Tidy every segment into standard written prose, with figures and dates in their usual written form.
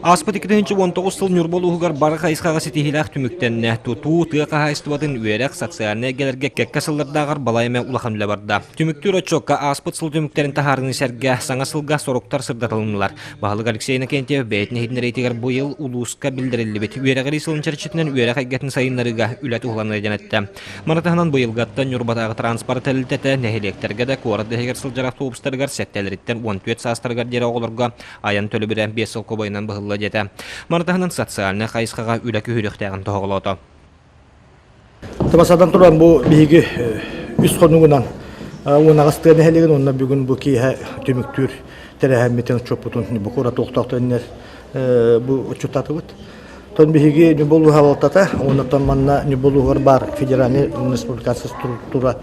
Ааспыт 2019 сыл Ньурба улууһугар бары хайысхаҕа ситиһиилээх түмүктэннэ. Тутуу, тыа хаһаайыстыбатын, үөрэх, социальнай эйгэлэргэ кэккэ сыллардааҕар балай эмэ улахан үлэ барда. Түмүктүүр отчуокка ааспыт сыл түмүктэрин таһаарыыны сэргэ саҥа сылга соруктар сырдатылыннылар. Баһылык Алексей Иннокентьев бэйэтин иһитиннэриитигэр бу ыйыл улууска биллэриллибит үөрэҕирии сылын чэрчитинэн үөрэх эйгэтин сайыннарыыга үлэ туһуланыа диэн эттэ. Маны таһынан быйылгаттан Ньурбатааҕы транспорт тэрилтэтэ нэһилиэктэргэ да куорат да иһигэр сылдьар автобустарыгар сэттэлэриттэн 14 саастарыгар диэри оҕолорго айан төлөбүрэ 5 солкуобайынан быһыллыа диэтэ. Маны таһынан социальнай хайысхаҕа үлэ күһүрүөхтээҕин тоһоҕолоото. Табасадан туран бу биһиги үс хонугунан уонаҕас тыа нэһилиэгин уонна бүгүн бу киэһэ түмүктүүр тэрээһиммитин отчуоппутун бу куорат олохтоохторуннар бу отчуттаатыбыт. Тон биһиги Ньурба улууһа алтата, оннуттан манна Ньурба улууһугар баар федеральный республиканскай структура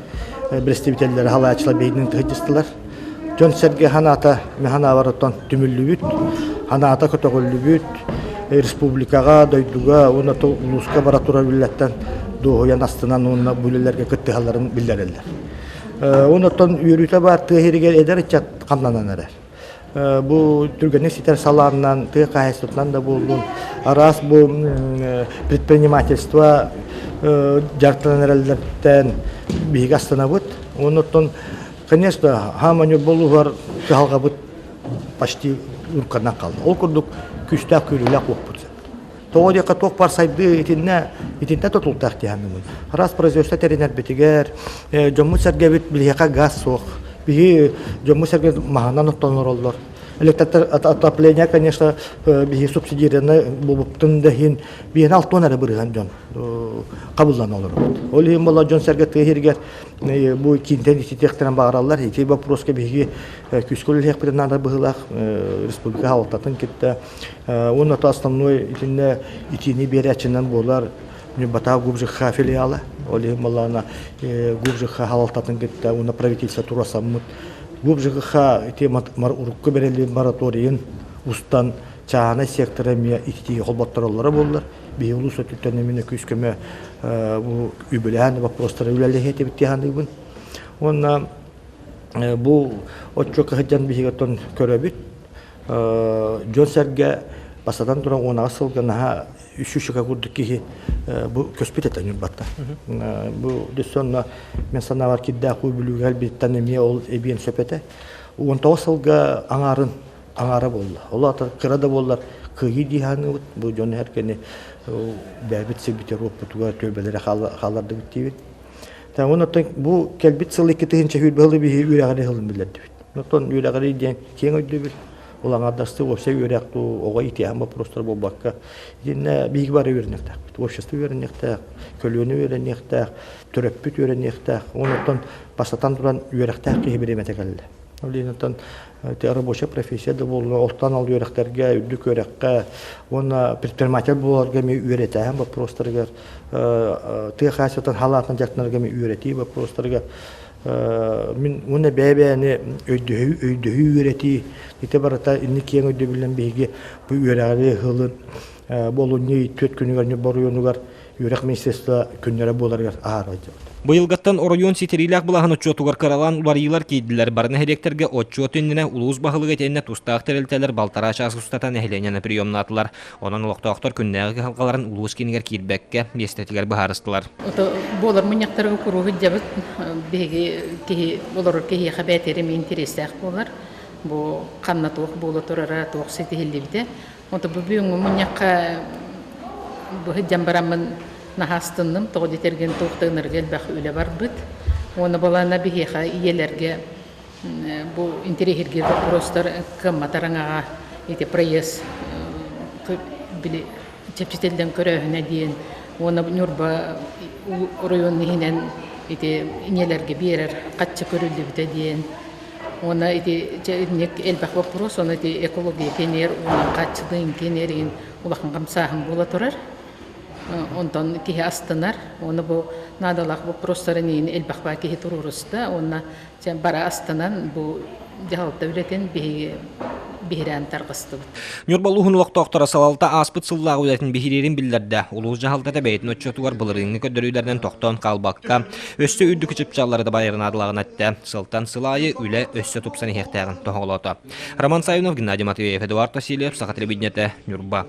представителлэрэ халааччылар биһигини тыһыдьыстылар. Дьон-сэргэ ханаата ханаабар оттон түмүллүбүт, ханаата көтөҕүллүбүт, республикаҕа, дойдуга уонна улууска бара турар үлэлэртэн дуоһуйан астынан уонна бу үлэлэргэ кыттыһалларын биллэрэллэр. Оннуттан үөрүүтэ баар тыа сиригэр эдэр ыччат хамнанан эрэр. Бу түргэнник ситэр салааннан, тыа хаһаайыстыбатынан да буоллун, араас бу предпринимательство дьарыктанан эрэллэртэн биһиги астынабыт. Оннуттан, конечно, хаама Ньурба улууһугар кыһалҕабыт почти урукканан хаалла. Ол курдук күүстээх күүрүүлээх уоппут. Тоҕо диэххэ туох баар сайдыы итиннэ итинтэн тутултаах дии саныыбын. Араас производство тэринэрбитигэр дьоммут-сэргэбит билиһиэхэ газ суох. Биһи дьоммут-сэргэ маһынан оттон олороллор. Электроотопление, конечно, биһи субсидированный буолбуттун да иһин биһиэнэ алтуон эрэ бырыһан дьон хабыллан олоробут. Ол иһин буолла дьон-сэргэ тыа иһигэр бу киинтэн ититиэхтэрин баҕараллар. Ити боппуруоска биһиги күүскэ үлэлиэхпитин наада быһыылаах республика салалтатын кытта Уонна то основной итиннэ итиини биэрээччинэн буолар Ньурбатаа ГУБЖХ филиала. Ол иһин буоллаҕына ГУБЖХ салалтатын кытта уонна правительство туруорсаммыт ГУБЖХ ити урукку бэриллибит мораторийын устан чааһынай сектора эмиэ ититиигэ холботтороллоро буоллар. Биһиги улуус өттүттэн эмиэ күүс-көмө бу үбүлээн боппуруостары үлэлэһиэ этибит дии саныыбын. Уонна бу отчуокка сылдьан биһиги оттон көрөбүт. Дьон-сэргэ бастатан туран 18 сылга наһаа үс курдук киһи бу көспүт этэ Ньурбаттан. Бу дөссө мен санаабар кирдээх уу Бүлүүгэ элбиттэн эмиэ ол эбиэн сөп этэ. 19 сылга аҥаарын аҥаара буолла. Ол аата кыра да буоллар кыайыы дии саныыбыт. Бу дьон эркини бэйэбит сирбитигэр уоппутугар түөлбэлэри хааллардыбыт диибит. Онон бу кэлбит сыл 2020 сылы биһи үөрэҕири сылын биллэрдибит. Оттон үөрэҕирии диэн киэҥ өйдөбүл. Ол аҥаардастыы уопсай үөрэх дуу, оҕо иитиэһэн боппуруостара буолбакка, итиннэ биһиги бары үөрэниэхтээхпит. Общество үөрэниэхтээх, көлүөнэ үөрэниэхтээх, төрөппүт үөрэниэхтээх. Онон бастатан туран үөрэхтээх киһи бириэмэтэ кэллэ. Ол иһин оттон рабочая профессия да буолла, олтон ал үөрэхтэргэ, үрдүк үөрэххэ уонна предприниматель буоларга эмиэ үөрэтээһин боппуруостарыгар, тыа хаһаайыстыбатын халаатын дьарыктанарга эмиэ үөрэтии боппуруостарыгар Мин уонна бэйэ-бэйэни өйдөһүү, өйдөһүү үөрэтии ити барыта инник киэҥ өйдөбүлүнэн биһиги бу үөрэҕи ыһылын бу олунньу түөрт күнүгэр Ньурба оройуонугар үөрэх министерство күннэрэ буоларыгар аһара сылдьабыт. Быйылгаттан оройуон ситэриилээх былааһын отчуотугар кыралаан уларыйыылар киирдилэр. Бары нэһилиэктэргэ отчуот иннинэ улуус баһылыга итиэннэ тустаах тэрилтэлэр балтараа чаас устата нэһилиэнньэни приемнаатылар. Онон олохтоохтор күннээҕи кыһалҕаларын улуус киинигэр киирбэккэ, миэстэтигэр быһаарыстылар. Буолар мунньахтарга куруук илдьэбит. Биһиги киһи олорор киһиэхэ бэйэтигэр эмиэ интэриэстээх буолар. Бу ханна туох буола турара, туох ситиһиллибитэ. Ото бу бүгүҥҥү мунньахха бу сылдьан бараммын наһаа астынным. Тоҕо диэтэргин туох да ынырыга элбэх үлэ барбыт. Уонна балана биһиэхэ ийэлэргэ бу интэриэһиргиир боппуруостар кыаммат араҥаҕа ити проезд били чэпчэтиллэн көрөөһүнэ диэн уонна Ньурба оройуонун иһинэн ити ийэлэргэ биэрэр хаччы көрүллүбүтэ диэн уонна ити инник элбэх боппуруос уонна ити экология киэнигэр уонна хааччылыын киэнигэр улахан хамсааһын буола турар Онтон киһи астынар. Уонна бу наадалаах боппуруостарын иһин элбэх баа киһи туруоруста. Уонна бара астынан бу дьаһалта үлэтин биһиги биһирээн тарҕастыбыт. Ньурба улууһун олохтоохторо салалта ааспыт сыллааҕы үлэтин биһириирин биллэрдэ. Улуус дьаһалтата бэйэтин отчуотугар былырыыҥҥы көрдөрүүлэринэн тохтоон хаалбакка, өссө үрдүкү чыпчааллары дабайарын наадалааҕын эттэ. Сылтан сыл аайы үлэ өссө тупсан иһиэхтээҕин тоһоҕолоото. Роман Савинов, Геннадий Матвеев, Эдуард Васильев, Саха телевидениетэ, Ньурба.